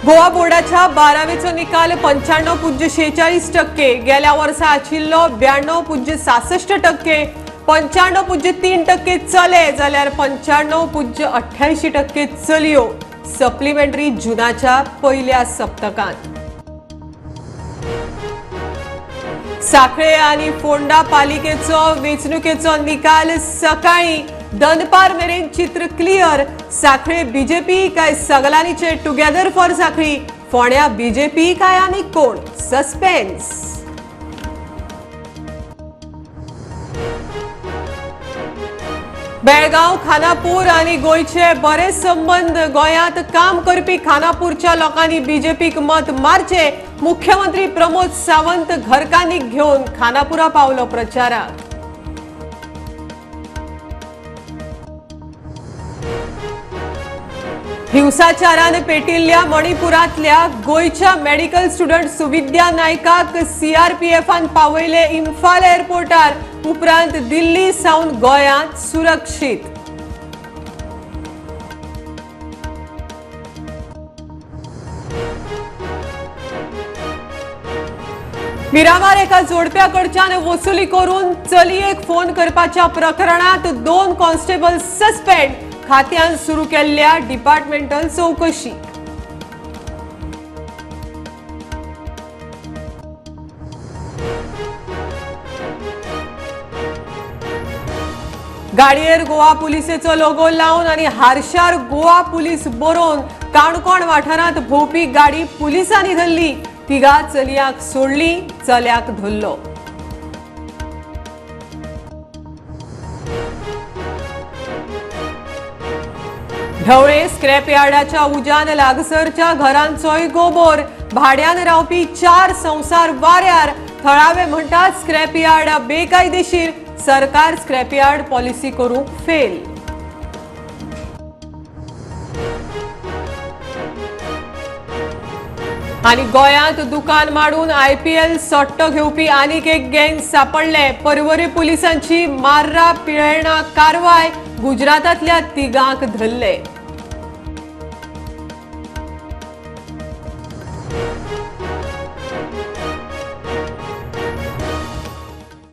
गोवा बोर्डाच्या बारावेचो निकाल 95.46%. गेल्या वर्सा आशिल्लो 92.66%. 95.3% चले जाल्यार 95.88% चलयो. सप्लिमेंटरी जुनाच्या पयल्या सप्तकांत. साखळे आनी फोंडा पालिकेचो वेंचणुकेचो निकाल सकाळी दनपार मेरेन चित्र क्लियर. साखळे बीजेपी काय सगलांनीचे टुगेदर फॉर साखळी, फोंड्या बीजेपी काय आनी कोण, सस्पेन्स. बेळगांव, खानापूर आनी गोंयचे बरे संबंद. गोंयांत काम करपी खानापूरच्या लोकांनी बीजेपीक मत मारचे. मुख्यमंत्री प्रमोद सावंत घरकान्नीक घेवन खानापुरा पावलो प्रचाराक. हिंसाचारान पेटिल्ल्या मणिपुरांतल्या गोंयच्या मेडिकल स्टुडंट सुविद्या नायकाक सीआरपीएफान पावयले इम्फाल एअरपोर्टार. उपरांत दिल्ली सावन गोंयांत सुरक्षीत. मिरामार एका जोडप्याकडच्यान वसुली करून चलयेक फोन करपाच्या प्रकरणात 2 कॉन्स्टेबल सस्पेंड. खात्यान सुरू केल्ल्या डिपार्टमेंटल चौकशी. गाडयेर गोवा पुलिसेचो लोगो लावन आनी हारशार गोवा पुलीस बरोवन काणकोण वाठारांत भोंवपी गाडी पुलिसांनी धरली. तिगा चलयांक सोडली, चल्याक धरलो. ढवळे स्क्रॅप यार्डाच्या उज्यान लागसरच्या घरांचोय गोबोर. भाड्यान रावपी 4 संवसार वाऱ्यार. थळावे म्हणटात स्क्रॅप यार्ड बेकायदेशीर, सरकार स्क्रॅप यार्ड पॉलिसी करूंक फेल. आनी गोंयांत दुकान माडून आयपीएल सट्टो घेवपी आनीक एक गँग सापडले. परवरी पुलिसांची मार्रा पिळेणा कारवाय, गुजरातांतल्या तिगांक धरले.